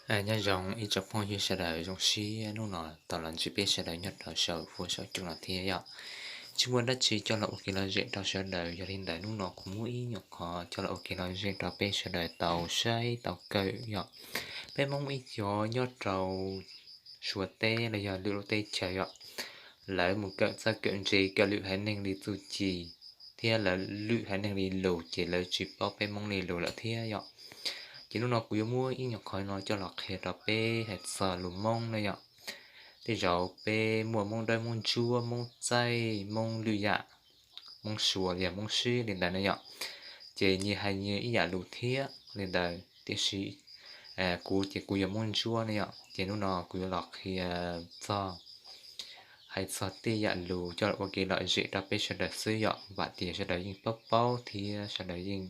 Nyob zoo ib tsoom phooj ywg sawv daws, zoo siab hnub no tau los ntsib peb sawv daws nyob rau saum huab saum cua no thiab yom. Tsis muaj dab tsi coj los ua kev lom zem rau sawv daws, yog li ntawd hnub no kuv muab ib nyuag qhov coj los ua kev lom zem rau peb sawv daws tau saib tau kawm yom. Peb Hmoob ib cov nyob rau Suav teb los yog lwm lub teb chaws yom, lawv mus kawm txawj kawm ntse kawm lwm haiv neeg li txuj ci thiab lawv lwm haiv neeg li lus ces lawv tsis paub peb Hmoob li lus lawm thiab yom. Ces hnub no kuv yuav muab ib nyuag qhov no coj los qhia rau peb hais txog lus Hmoob na yom. Tej zaum peb muaj Hmoob Dawb, Hmoob Ntsuab, Hmoob Txaij, Hmoob lwm yam, Hmoob Suav los yog Hmoob Sib li ntawd na yom, ces nyias hais nyias ib yam lus thiab li ntawd. Tiam sis kuv ces kuv yog Hmoob Ntsuab ne yom, ces hnub no kuv yuav los qhia txog, hais txog tej yam lus coj los ua kev lom zem rau peb sawv daws xwb yom, vam tias sawv daws yeej paub paub thiab sawv daws yeej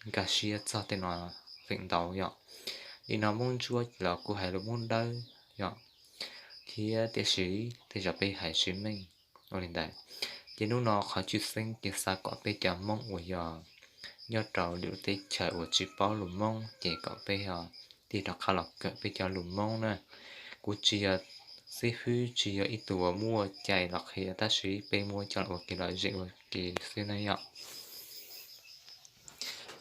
nkag siab txog tej no feem ntau yom. Li no Hmoob Ntsuab los kuj hais lus Hmoob Dawb yom, thiab tiam sis tej zaum peb hais tsis meej ua li ntawd. Ces hnub no qhov tshwj xeeb ces xav kom peb cov Hmoob uas yog nyob rau lwm teb chaws uas tsis paub lus Hmoob ces kom peb ho tig rov qab los kawm peb cov lus Hmoob na. Kuv tsis yog xib hwb, tsis yog ib tug uas muaj cai los qhia, tab sis peb muab coj los ua kev lom zem ua ke xwb na yom.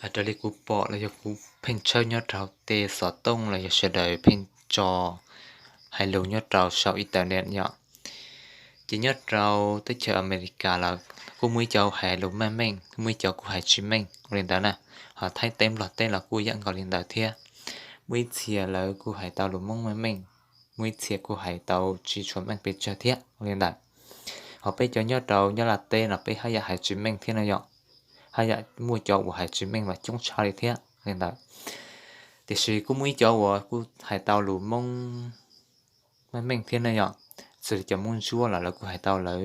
Raws li kuv pom los yog kuv pheej tshawb nyob rau tej xov tooj los yog sawv daws pheej tso hais lus nyob rau saum internet yom, ces nyob rau teb chaws Amelikas los kuj muaj ib co hais lus meej meej, muaj ib co kuj hais tsis meej ua li ntawd na. Ho Thaib teb Nplog teb los kuj ib yam nkaus li ntawd thiab. Muaj ib txhia lawv kuj hais tau lus Hmoob meej meej, muaj ib txhia kuj hais tau tsis tshua meej pes tsawg thiab ua li ntawd. Ho peb cov nyob rau Nyab Laj teb no peb haj yam hais tsis meej thiab no yom, haj yam muaj cov uas hais tsis meej mas coob tshaj li thiab li ntawd. Tiam sis kuj muaj ib cov uas kuj hais tau lus Hmoob meej meej thiab ne yom. Xws li cov Hmoob Ntsuab los lawv kuj hais tau lawv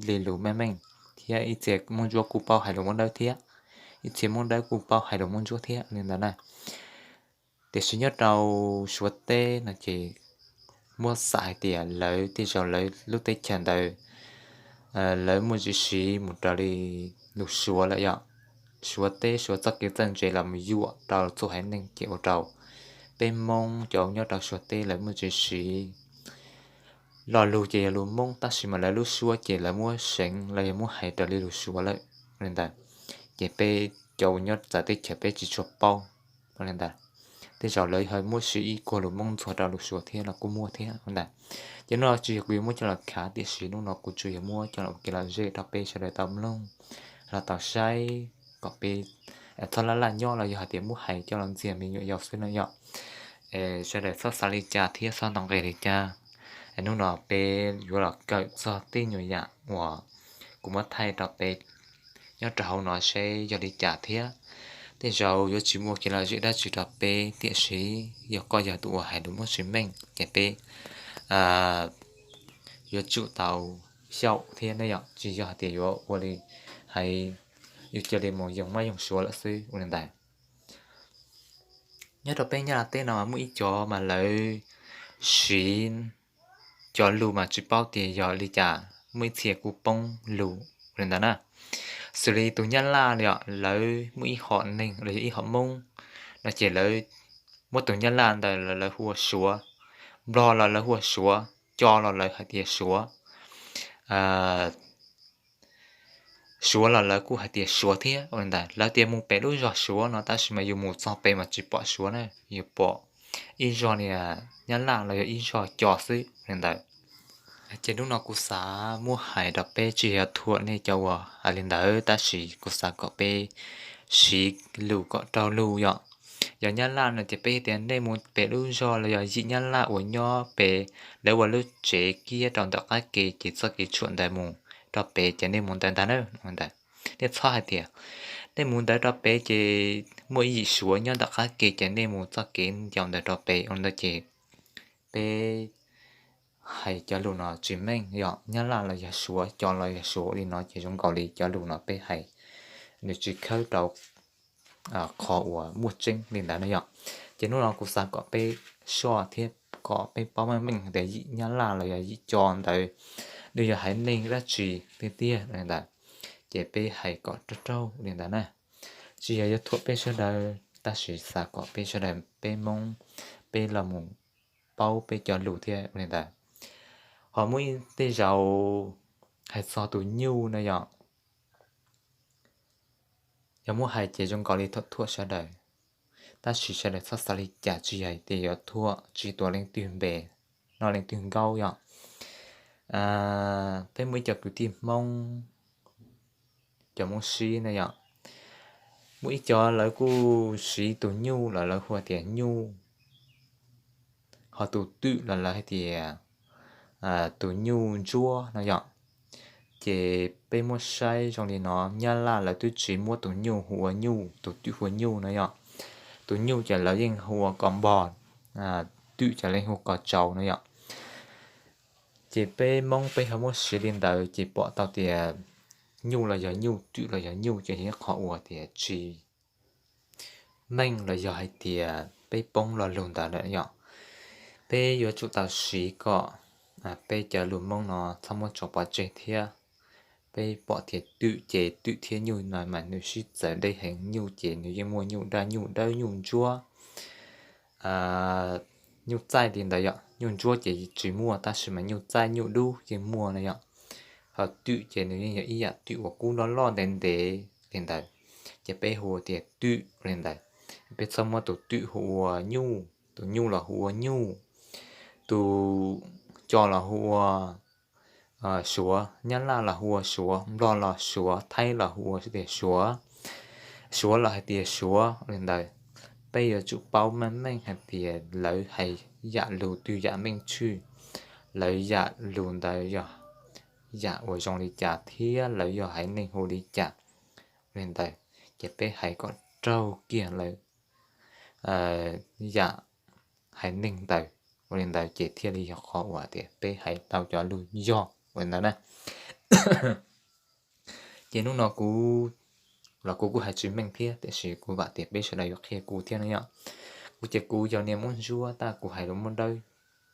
li lus meej meej, thiab ib txhia Hmoob Ntsuab kuj paub hais lus Hmoob Dawb thiab, ib txhia Hmoob Dawb kuj paub hais lus Hmoob Ntsuab thiab li ntawd na. Tiam sis nyob rau Suav teb no ces muab xav hais tias lawv tej zaum lawv lub teb chaws ntawd lawv muaj tsis siv mus raws li lus Suav lawm yom. Suav teb Suav txoj kev txawj ntse los mus yuam rau txhua haiv neeg ces ua rau peb Hmoob cov nyob rau Suav teb lawv muaj tsis siv lo lus ces yog lus Hmoob, tab sis mas lawv lub suab ces lawv muab seev los yog muab hais raws li lus Suav lawm li ntawd. Ces peb cov uas nyob txawv teb chaws peb tsis tshua paub li ntawd. Tej zaum lawv ho muab siv ib kuag lus Hmoob ntxuag rau lus Suav thiab los kuj muaj thiab li ntawd. Ces no tsis yog kuv yuav muab coj los khav, tiam sis hnub no kuv tsuas yog muab coj los ua kev lom zem rau peb sawv daws tau mloog los tau saib kom peb txhob laj laj nyob los yog hais tias muab hais coj los ntxias me nyuam yaus xwb no yom. Sawv daws txhob xav li cas thiab txhob nto nqe li cas. Hnub no peb yuav los kawm txog tej nyuag yam uas kuv muab thaij rau peb nyob rau hauv no seb yog li cas thiab. Tej zaum yuav tsis muaj kev lom zem dab tsi rau peb, tiam sis yog koj yog tus uas hais lus Hmoob tsis meej ces peb yuav tsum tau xyaum thiab ne yom, tsis yog hais tias yuav ua li hais yuav cia li mus yoog mab yoog Suav lawm xwb ua li ntawd. Nyob rau peb Nyab Laj teb no mas muaj ib cov mas lawv siv cov lus mas tsis paub tias yog li cas, muaj ib txhia kuj poob lus li ntawd na. Xws li tus Nyab Laj los lawv muaj ib hom neeg los yog ib hom Hmoob no ces lawv muab tus Nyab Laj ntawd lawv hu ua Suav, Nplog los lawv hu ua Suav, Co los lawv hais tias Suav, Suav los lawv kuj hais tias Suav thiab ua li ntawd. Lawv tias mus pem lub zos Suav no tab sis mas yus mus txog pem mas tsis pom Suav na, yus pom ib zog niag Nyab Laj los yog ib zog Co xwb li ntawd. Ces hnub no kuv xav muab hais rau peb, tsis yog thuam nej cov uas hais li ntawd, tab sis kuv xav kom peb siv lus kom raug lus yom. Yog Nyab Laj no ces peb tias nej mus pem lub zos los yog yim Nyab Laj uas nyob pem lawv ua lub tsev kiab rau ntawm qab ke ces txoj kev tshuam ntawd mus rau pem ces nej mus ntawd ntag na. Nej txhob hais tias nej mus ntawd rau pem ces muaj ib yim Suav nyob ntawm qab ke ces nej mus txoj kev ncau ntawd rau pem ua ntawd ces peb hais cov lus no tsis meej yom. Nyab Laj los yog Suav, Co los yog Suav li no ces zoo nkaus li cov lus no peb hais nws tsis khawb rau qhov uas muaj tseeb li ntawd no yom. Ces hnub no kuv xav kom peb soj thiab kom peb paub meej meej tias yim Nyab Laj los yog yim Co ntawd nws yog haiv neeg dab tsi tiag tiag li ntawd. Ces peb hais kom raug raug li ntawd na, tsis yog yuav thuam peb sawv daws. tab sis xav kom peb sawv daws peb Hmoob peb los mus paub peb cov lus thiab ua li ntawd. Ho muaj ib tej zaum hais txog tus nyuj no yom, yog muab hais ces zoo nkaus li thuam thuam sawv daws, tab sis sawv daws txhob xav li cas, tsis yog hais tias yuav thuam tsis tuav leej twg npe, noj leej twg nkaub yom. Peb muaj ib co kwv tij Hmoob, cov Hmoob Sib na yom, muaj ib co lawv kuj siv tus nyuj los lawv hu tias nyuj, ho tus twm los lawv hais tias tus nyuj ntsuab no yom. Ces peb muab saib zoo li no, Nyab Laj lawv twb tsis muab tus nyuj hu ua nyuj, tus twm hu ua nyuj no yom. Tus nyuj ces lawv yeej hu ua kos npog, twm ces lawv yeej hu ua kos tsaus no yom. Ces peb Hmoob peb ho muab siv li ntawd ces pom tau tias nyuj los yog nyuj, twm los yog nyuj, ces yog ib qho uas tias tsis meej los yog hais tias peb poob lo lus ntawd lawm yom. Peb yuav tsum tau siv kom peb cov lus Hmoob no txhob muab tso pov tseg thiab. Peb pom tias twm ces twm thiab nyuj no mas nws sib txawv deb heev, nyuj ces nws yeej muaj nyuj daj nyuj dawb nyuj ntsuab, nyuj txaij li ntawd yom. Nyuj ntsuab ces tsis muaj tab sis mas nyuj txaij nyuj dub yeej muaj na yom. Ho twm ces nws yeej yog ib yam twm uas kub loj loj ntev ntev li ntawd, ces peb hu tias twm li ntawd. Peb txhob muab tus twm hu ua nyuj, tus nyuj los hu ua nyuj, tus co los hu ua suav, Nyab Laj los hu ua suav, Nplog los suav, Thaib los hu ua tias suav, suav los hais tias suav li ntawd. Peb yuav tsum paub meej meej hais tias lawv hais yam lus twg yam meej tshwj, lawv yam lus ntawd yog yam uas zoo li cas thiab lawv yog haiv neeg hu li cas li ntawd, ces peb hais kom raug kiag lawv yam haiv neeg ntawd. Ua li ntawd ces thiaj li yog qhov uas tias peb hais tau cov lus yog ua li ntawd na. Ces hnub no kuv los kuv kuj hais tsis meej thiab, tiam sis kuv vam tias peb sawv daws yuav qhia kuv thiab no yom. Kuv ces kuv yog niag Hmoob Ntsuab tab kuv hais lus Hmoob Dawb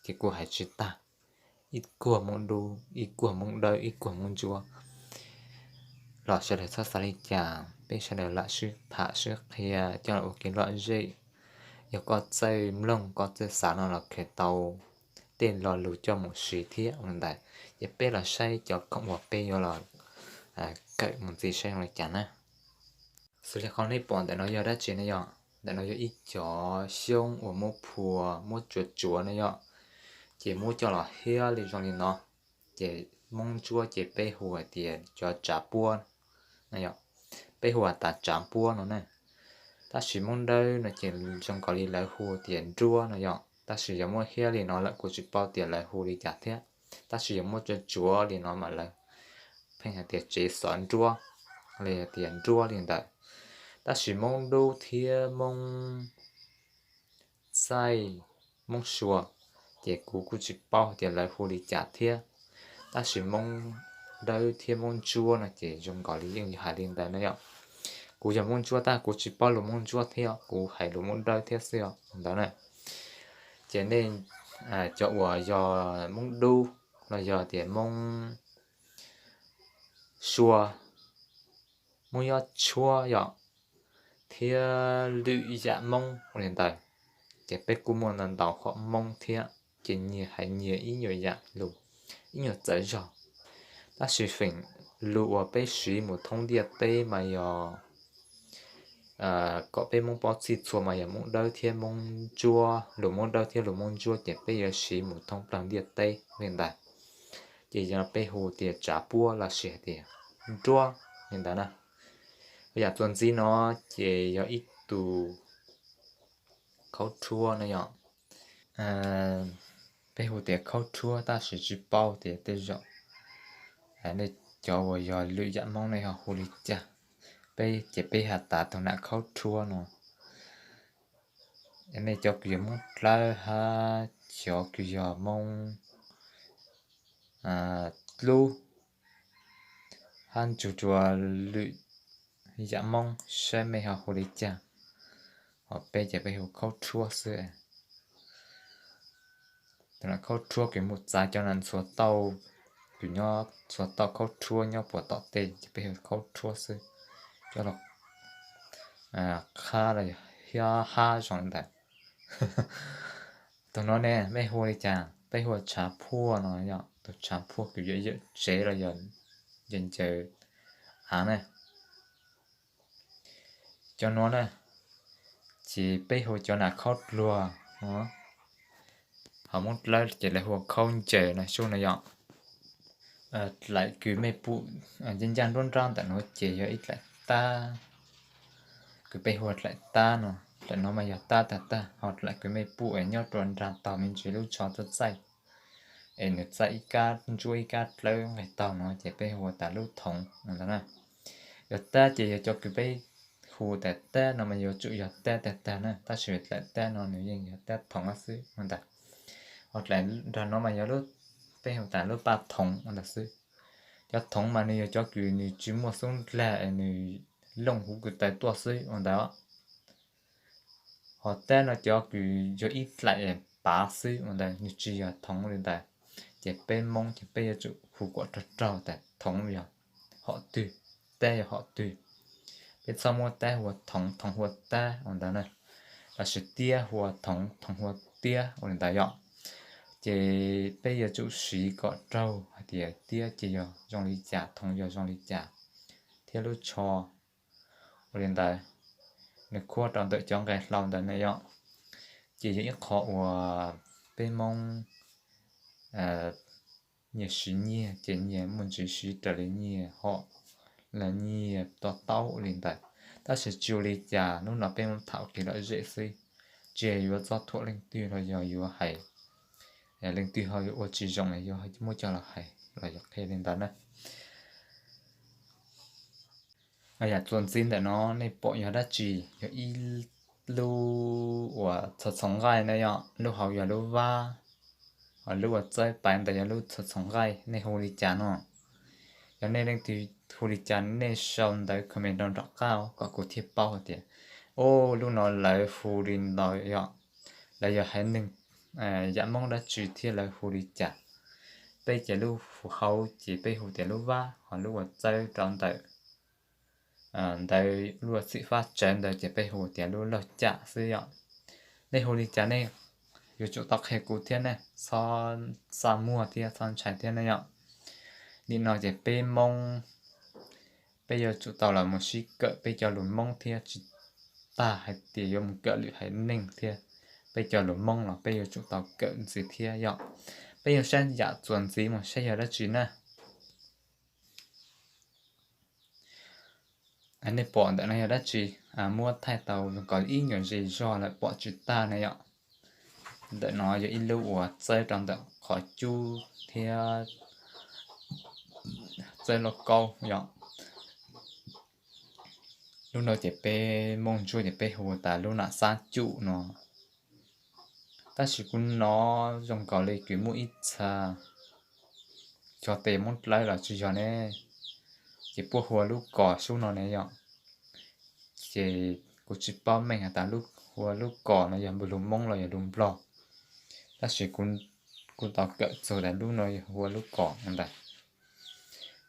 ces kuj hais tsis tag. Ib kuag Hmoob Dub, ib kuag Hmoob Dawb, ib kuag Hmoob Ntsuab los sawv daws txhob xav li cas, peb sawv daws lam sib tham sib qhia coj los ua kev lom zem. Yog koj txawj mloog koj txawj xav no los khaws tau tej lo lus coj mus siv thiab ua li ntawd. Ces peb los saib cov khoom uas peb yuav los kawm mus ntxiv saib zoo li cas na. Xws li qhov nej pom ntawm no yog dab tsi ne yom? Ntawm no yog ib cov xyoob uas muab phua muab tsuav tsuav na yom, ces muab coj los hiab li zoo li no. Ces Hmoob Ntsuab ces peb hu hais tias cov tsav puab na yom, peb hu has tas tsav puab no na. Tab sis Hmoob Dawb no ces zoo nkaus li lawv hu tias nruab no yom, tab sis yog muab hiab li no lawm kuv tsis paub tias lawv hu li cas thiab. Tab sis yog muab tsuav tsuav li no mas lawv pheej hais tias tsev xov nruab, li tias nruab li ntawd. Tab sis Hmoob Dub thiab Hmoob Txaij, Hmoob Suav, ces kuv kuj tsis paub tias lawv hu li cas thiab. Tab sis Hmoob Dawb thiab Hmoob Ntsuab no ces zoo nkaus li yeej hais li ntawd na yom. Kuv yog Hmoob Ntsuab tab kuv tsis paub lus Hmoob Ntsuab thiab, kuv hais lus Hmoob Dawb thiab xwb os ntawd na. Ces nej cov uas yog Hmoob Dub los yog tias Hmoob Suav, Hmoob Yob Tshuab yom, thiab lwm yam Hmoob ua li ntawd, ces peb kuj muaj ntau ntau qhov Hmoob thiab, ces nyias hais nyias ib nyuag yam lus, ib nyuag txawv zog. Tab sis feem lus uas peb siv mus thoob ntiaj teb mas yog kom peb Hmoob paub txhij txhua mas yog Hmoob Dawb thiab Hmoob Ntsuab, lus Hmoob Dawb thiab lus Hmoob Ntsuab ces peb yuav siv mus thoob plaws ntiaj teb li ntawd. Ces yog peb hu tias tsav puab los sis hais tias nruab li ntawd na. Yam txuas ntxiv no ces yog ib tus khaub rhuab na yom. Peb hu tias khaub rhuab tab sis tsis paub tias tej zaum nej cov uas yog lwm yam Hmoob nej ho hu li cas. Peb ces peb has tas tus nam khaub rhuab no. Nej cov kws yog Hmoob Dlawb hab cov kws yog Hmoob Dlub hab ntsug rua lwm yam Hmoob saib mej ho hu li cas. Ho peb ces peb hu khaub rhuab xwb. Tus nam khaub rhuab kws mus txav cov nam ntxhuav tauj, kws nyob ntxhuav tauj khaub rhuab nyob puas tom tej ces peb hu khaub rhuab xwb. Coj los qhab los yog thiab hab zoo li ntawd. Tus no ne, mej hu li cas? Peb hu ua tshav phuaj no yom, tus tshav phuaj kws yuav yawm tsev los yog ncaws av na. Cov no na, ces peb hu cov nas khaub dluag no, ho Moob Dlawb ces lawv hu ua khaub ncaws no xwb no yom. Dlaim kws mej pum ncaj ncaj nruab nrab ntawm no ces yog ib dlaim tab, kws peb hu ua dlaim tab no. Dlaim no mas yog tab tag tag, ho dlaim kws mej pum es nyob rua nraag taug me ntsis lub tsho txaij txaij, es nws txaij ib kab ntsuab ib kab dlawb nqes taug no ces peb hu ua tas lub thoov no ntag na. Yog tab ces yog cov kws peb hu tas tab no mas yuav tsum yog tab tag tag na, tab sis dlaim tab no nws yeej yog tab thoov xwb no ntag. Ho dlaim nraag no mas yog lub, peb hu tas lub paj thoov no ntag xwb. Cov thoov mas nws yog cov kws nws tsis muaj xub ndlag es nws looj huv kws taw tuaj xwb no ntag. Ho tab no cov kws yog ib dlaim pav xwb no ntag, nws tsis yog thoov li ntawd. Ces peb Moob ces peb yuav tsum hu kom raug raug tas thoov yog hom twg, tab yog hom twg. Peb txhob muab tab hu ua thoov, thoov hu ua tab ua ntawd na. Los sis tiab hu ua thoov, thoov hu ua tiab ua li ntawd yom. Ces peb yuav tsum siv kom raug hais tias tiab ces yog zoo li cas, thoov yog zoo li cas, thiab lub tsho ua li ntawd, nws khuab rau ntawm cov nqe hlau ntawd na yom. Ces yog ib qho uas peb Moob nyias siv nyias ces nyias muaj ntsis siv raws li nyias hom los nyias to taub ua li ntawd. Tab sis tsis ua li cas, hnub no peb muab tham kev lom zem xwb, tsis yuav txob thuam leej twg los yog yuav hais leej twg ho yuav ua tsis zoo yuav muab coj los hais los yog qhia li ntawd na. Yam txuas ntxiv ntawm no nej pom yog dab tsi? Yog ib lub uas txhoov txhoov nqaij na yom, lub hauv yog lub vab, ho lub uas txawb paiv ntawd yog lub txhoov txhoov nqaij, nej hu li cas no? Yog nej leej twg hu li cas nej sau ntawv comment rau nram qab kom kuv thiaj paub hais tias, o, lub no lawv hu li ntawd yom, lawv yog haiv neeg yam Moob dab tsi thiab lawv hu li cas. Peb ces lub hu hauv ces peb hu tias lub vab, ho lub uas txawb rau ntawm ntawd lub uas txim fab tsawv ntawd ces peb hu tias lub laug cam xwb yom. Nej hu li cas nej yuav tsum tau qhia kuv thiab ne, txhob xa muag thiab txhob ntshai thiab ne yom. Nim no ces peb Moob, peb yuav tsum tau los mus sib kawm peb cov lus Moob thiab, tsis tas hais tias yuav mus kawm lwm haiv neeg thiab, peb cov lus Moob los peb yuav tsum tau kawm ntxiv thiab yom. Peb yuav saib yam txuas ntxiv mus saib yog dab tsi na. Nej pom ntawm no yog dab tsi? Muab thaij tau zoo nkaus ib nyuag zej zog lawm pom tsis tag na yom. Ntawm no yog ib lub uas txawb rau ntawm qhov cub thiab txawb lauj kaub yom. Lub no ces peb Moob Ntsuab ces peb hu tas lub nam xab cum no. Tab sis kuv hnov zoo nkaus li kws muaj ib txha cov tes Moob Dlawb los tsis yog ne, ces puab hu ua lub kos sub no ne yom. Ces kuv tsis paub meej has tas lub hu ua lub kos no yog lus Moob los yog lus Nplog, tab sis kuv tau kawm txug tas lub no yog hu ua lub kos no ntag.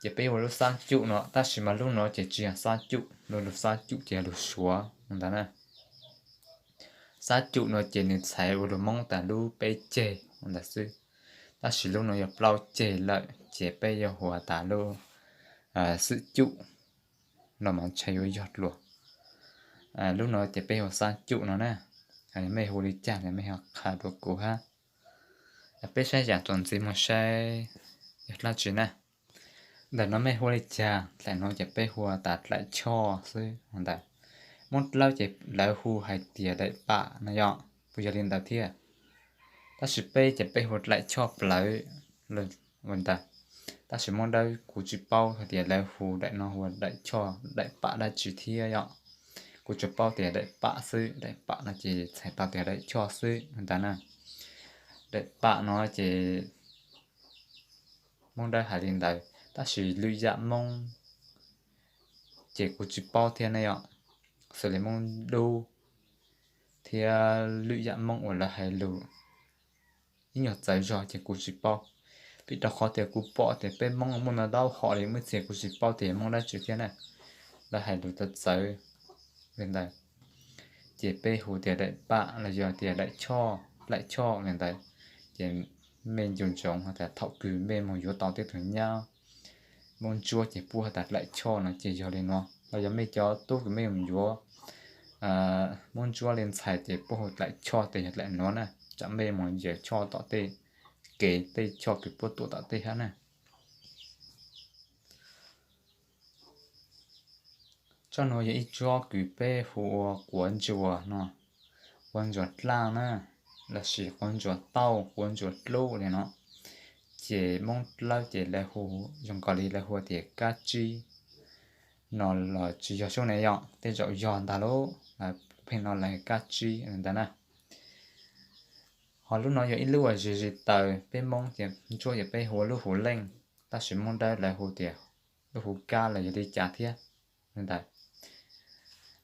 Ces peb hu ua lub xab cum no, tab sis mas lub no ces tsis yog xab cum, lub, lub xab cum ces yog lus Suav no ntag na. Xab cum no ces nws txhais ua lus Moob tas lub peb ceg no ntag xwb, tab sis lub no yog plaub ceg lawm ces peb yuav hu tas lub xwm cum no mas ntshai yuav yog dlua. Lub no ces peb hu xab cum no na. Mej hu li cas los mej ho qha rua kuv hab. Peb saib yam txuas ntxiv mus saib yog dlaab tsi na. Ntawm no mej hu li cas? Dlaim no ces peb hu tas dlaim choj xwb ntag. Moob Dlawb ces lawv hu hais tias daim pam no yom, puas yog li ntawd thiab? Tab sis peb ces peb hu dlaim choj plawv ua ntawd. Tab sis Moob Dawb kuv tsis paub hais tias lawv hu daim no hu daim choj daim pam dab tsi thiab yom. Kuv tsuas paub tias daim pam xwb, daim pam no ces txhais tau tias daim choj xwb ntag na. Daim pam no ces Moob Dawb hais li ntawd, tab sis lwm yam Moob ces kuv tsis paub thiab ne yom. Xws li Moob Dub thiab lwm yam Moob uas lawv hais lus ib nyuag txawv zog ces kuv tsis paub, vim rau qhov tias kuv pom tias peb Moob muaj ntau ntau hom li, muaj ib txhia kuv tsis paub tias Moob dab tsi thiab na, lawv hais lus txawv txawv li ntawd. ces peb hu tias daim pam los yog tias daim choj, daim choj li ntawd. Ces mej nco ntsoov has tas thaum kws mej moog yuav tau tej tug nyab Moob Ntsuab ces puab has tas daim choj no ces yog li no. Los yog mej cov tub kws mej moog yuav Moob Ntsuab le ntxhais ces puab hu daim choj tes yog daim nuav na. Tsam mej moog yawm choj tom tej kev, tej choj kws puab tuam tom tej hab na. Tsob nuav yog ib tsob kws peb hu ua quav ntsuas no, quav ntsuas dlaaj na, lossis quav ntsuas tauj, quav ntsuas dlub li no. Ces Moob Dlawb ces lawv hu, zoo nkaus li lawv hu tias kab tsib no los tsis yog sub ne yom, tej zaum yog ntag lauj, pheej no lawv kab tsib li ntawd na. Ho lub no yog ib lub uas zig zig taws, peb Moob ces Ntsuab ces peb hu ua lub huv leej, tab sis Moob Dlawb lawv hu tias lub huv kab los yog li cas thiab li ntawd.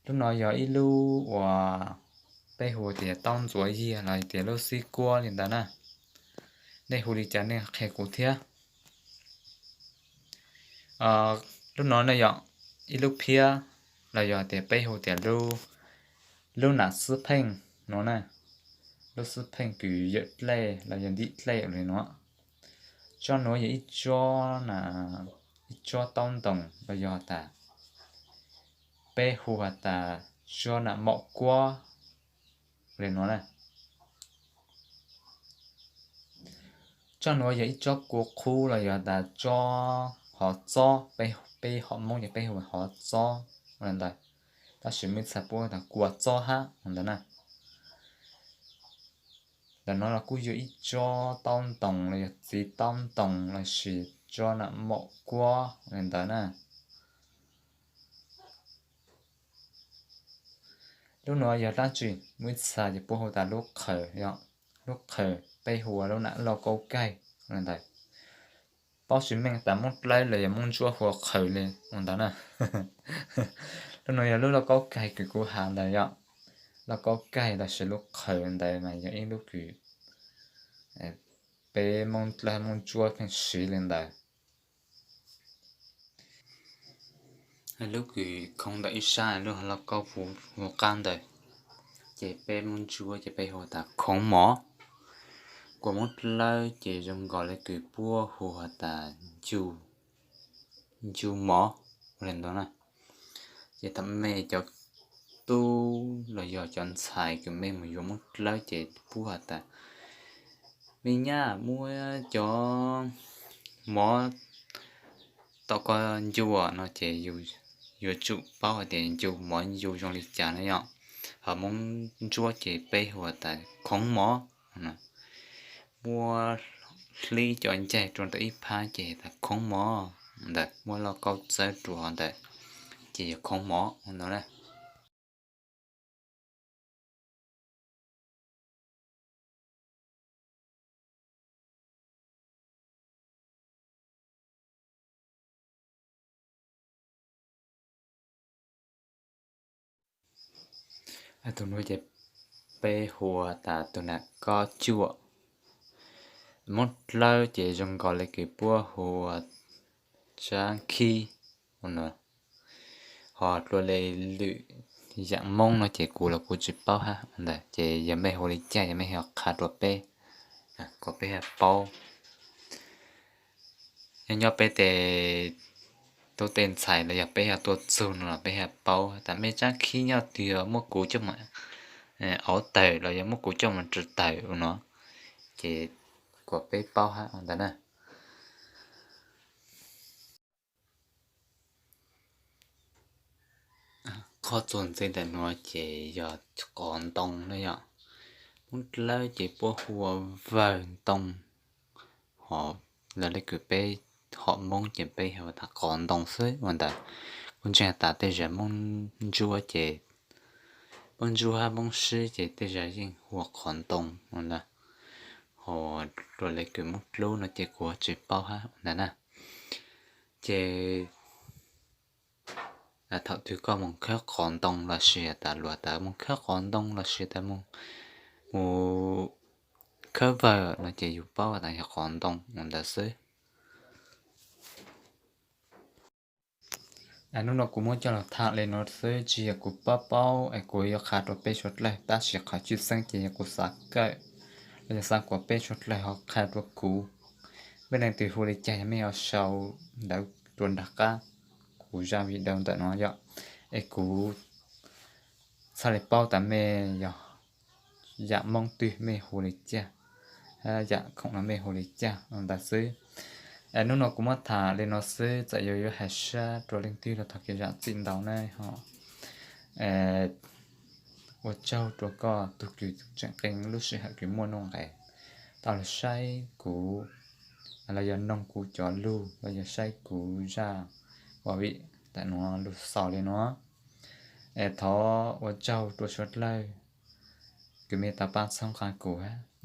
Lub no yog ib lub uas peb hu tias taub ntxuav yiag los tias lub xib kuab li ntawd na. Nej hu li cas nej qhia kuv thiab. Lub no ne yog ib lub phiab los yog tias peb hu tias lub nam xwb pheej no na, lub xwb pheej kws yawm dlej los yog ntim dlej li no. Tsob nuav yog ib tsob, ib tsob taub ntoos los yog tas peb hu has tas tsob nam maum kuab li no na. Tsob nuav yog ib tsob kua qub los yog tas tsob hov txob, peb hom Moob ces peb hu hov txob ntawd, tab sis muaj ib txha puab tas kua txob hab ntawd na. Ntawm no los kuj yog ib tsob taub ntoos los yog txiv taub ntoos lossis tsob nam maum kuab li ntawd na. Lub nuav yog dlaab tsi? Muaj ib txha ces puab hu tas lub qhaws, lub qhaws peb hu ua lub nam lauj kaub kaig li ntawd. Paub tsis meej tas Moob Dlawb los yog Moob Ntsuab hu ua qhaws li ntawd na. Lub nuav yog lub lauj kaub kaig kws kuv has ntawd yom. Lauj kaub kaig lossis lub qhaws ntawd mas yog ib lub kws peb Moob Dlawb Moob Ntsuab pheej siv li ntawd. Lub kws khoov ntawm ib sab, lub lauj kaub hu qab ntawd, ces peb Moob Ntsuab ces peb hu tas khoov mov. Kuas Moob Dlawb ces zoo nkaus li kws puab hu has tas ncu mov li ntawd na. Ces thaum mej cov tub los yog cov ntxhais kws mej mus yuav Moob Dlawb ces puab has tas, me nyab muab cov mov tom koj ncu no ces yus yuav tsum paub hais tias ncu mov ncu zoo li cas na yom. Ho Moob Ntsuab ces peb hu tas khoov mov. Muab hlib cov ncaig rua ntawm ib phab ces tas khoov mov ntawd, muab lauj kaub txawb rua ntawd ces yog khoov mov no na. Tus nuav ces peb hu tas tus nam kob cuam. Moob Dlawb ces zoo nkaus li kws puab hu ua tsab khib. Ho dlua li lwm yaam Moob no ces kuv los kuv tsis paub hab ntawd, ces yog mej hu li cas yog mej ho qha rua peb kom peb ho paub. Nyob nyob peb tes tub tej ntxhais los yog peb ho tuaj txug no los peb ho paub tas mej tsab khib nyob twg, muab kuv coj mus auv tawm los yog muab kuv coj mus tsi tawm ua no, ces kom peb paub hab ua ntawd na. Qhov txuas ntxiv ntawm nuav ces yog qos ntoo na yom. Moob Dlawb ces puab hu ua vawg ntoo, ho lawv le kws peb hom Moob ces peb hu tas qos ntoo xwb ua ntawd. Kuj ntseeg tas tej zag Moob Ntsuab ces, Moob Ntsuab hab Moob Sib ces tej zag yeej hu ua qos ntoo ua ntawd. Ho dlua le kws Moob Dlub no ces kuv tsis paub hab ua ntawd na. Ces thaum twg koj moog khawb qos ntoo lossis tas luag tas moog khawb qos ntoo lossis tas moog, mus khawb vawg no ces yus paub tas yog qos ntoo ua ntawd xwb. Hnub no kuv muab coj los tham li no xwb, tsis yog kuv paub paub es kuv yuav qha rau peb suav dlawg, tab sis qhov tshwj xeeb ces yog kuv xav kawm los yog xav kom peb suav dlawg ho qha rau kuv. Mej leej twg hu li cas yog mej ho sau ntawv rua nram qab kuv zaj video ntawm no yom, es kuv txhaj li paub tas mej yog yam Moob twg mej hu li cas, yam khoom no mej hu li cas no ntawd xwb. Hnub no kuv muab tham li no xwb, txawm yuav yuav hais sab rua leej twg los thov kev zam txim ntau na ho. Ua tsaug rua koj tug kws tseem qee lub sij hawm kws muaj nuj nqes tau los saib kuv, los yog noog kuv cov lug, los yog saib kuv zaj ua vim ntawm nuav lug xaus li no. Es thov ua tsaug rua suav dlawg kws mej tau pab txhawb nqa kuv.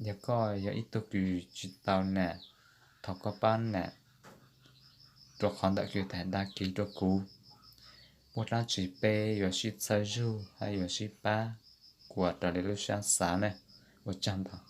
Yog koj yog ib tug kws tsis tau nam, thov koj pab nam rua qhov ntawm kws thaim dag kis rua kuv. Muaj dlaab tsi peb yuav sib txhawb zug hab yuav sib pab kuas raws li lub sab xav na. Ua tsaug ntau.